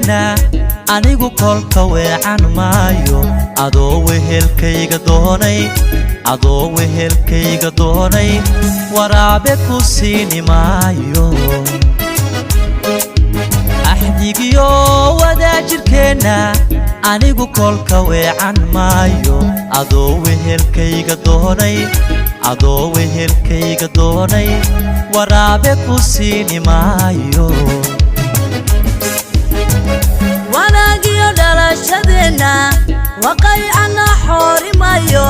Wadaajirkeenna anigu kolka weecan maayo, adoo wehelkayga doonay, adoo wehelkayga doonay, waraabe ku siini maayo. Axdigiyo wadaajirkeenna anigu kolka weecan maayo, adoo wehelkayga doonay, adoo wehelkayga doonay, waraabe ku siini maayo. Wanaagiyo dhalashadeenna waqaycana xoorimayo,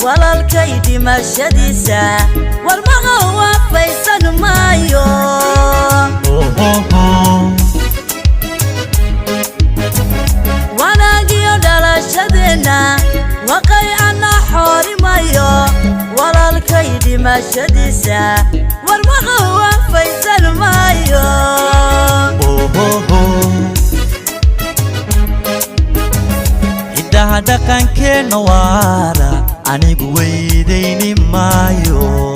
walalkay dhimashadiisa warmaha waafaysan maayo. Wanaagiyo dhalashadeenna waqaycana xoorimayo, walalkay dhimashadiisa warmaha waafaysan maayo. Hiddaha dhaqankeenna waara anigu weydayni maayo,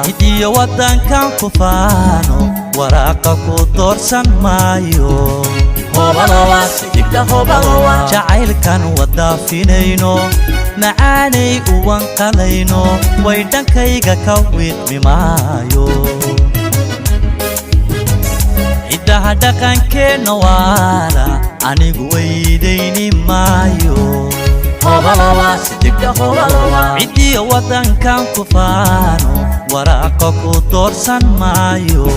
hidiyo waddankan ku faano waraaqa ku doorsan maayo. Jacaylkan wadaafinayno macaanay uwanqalayno, way dhankayga ka wiiqmi maayo. Hiddaha dhaqankeenna waara anigu weydayni maayo, ciddiyo waddankan ku faano waraaqa ku doorsan maayo.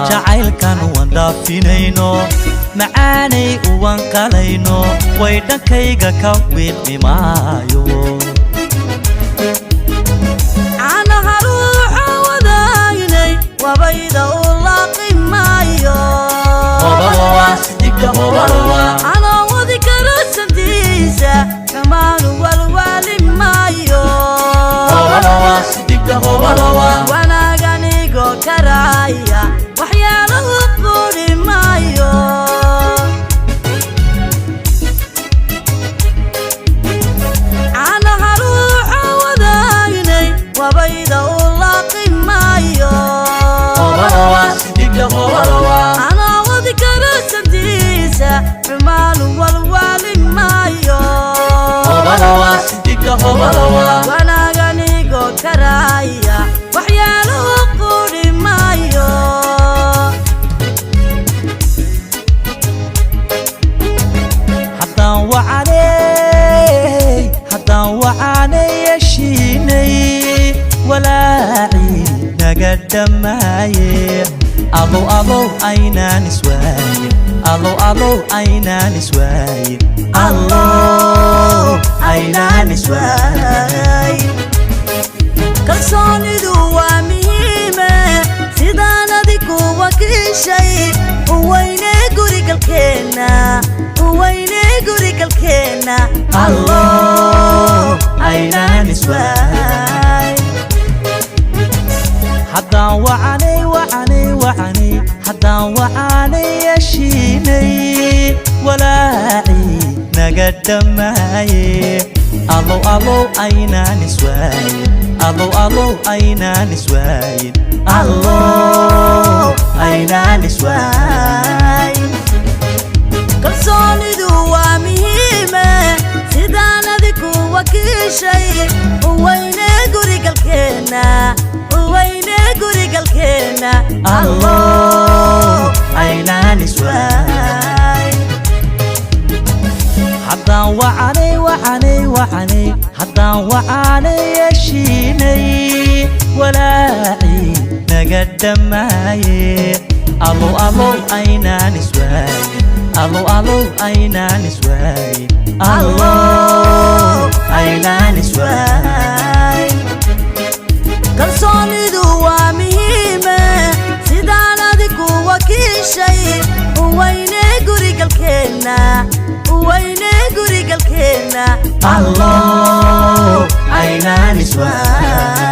Jacaylkan wandhaafinayno macaanay uwanqalayno, way dhankayga ka wiiqmi maayo. Caanaha ruuxa wadaagnay wabayda u laaqi maayo, canaawadi kara santiisa xumaanu walwaali maayo. Wanaaganigo karaaya waxyaalahu quudhi maayo. Caanaha ruuxa wadaagnay wabayda u laaqi maayo, canaawadi kara santiisa xumaanu walwaali maayo. Wanaaganigo karaaya waxyaalahu quudhi maayo. Haddaan wacaney, haddaan wacanay heshiinay, walaacii naga dhammaaye. Alow alow aynaan iswaayin, alow alow aynaan iswaayin, allow aynaan iswaayin. Kalsoonidu waa muhiime, sidaan adigu wakiishay uweyne gurigalkeenna, uweyne gurigalkeenna. Allow aynaan iswaayin. Haddaan wacanay wacanay wacanay, haddaan wacanay heshiinay, walaacii naga dhammaaye. Alow alow aynaan iswaayin, alow alow aynaan iswaayin, allow aynaan iswaayin. Kalsoonidu waa muhiime, sidaan adigu wakiishay uweyne gurigalkeenna, uweyne gurigalkeenna. Allow aynaan iswaayin. Haddaan wacanay wacanay wacanay, haddaan wacanay heshiinay, walaacii naga dhammaaye. Alow alow aynaan iswaayin, alow alow aynaan iswaayin, allow aynaan iswaayin. Kalsoonidu waa muhiime, sidaan adigu wakiishay uweyne gurigalkeenna, uweyne gurigalkeenna. Allow aynaan iswaayin.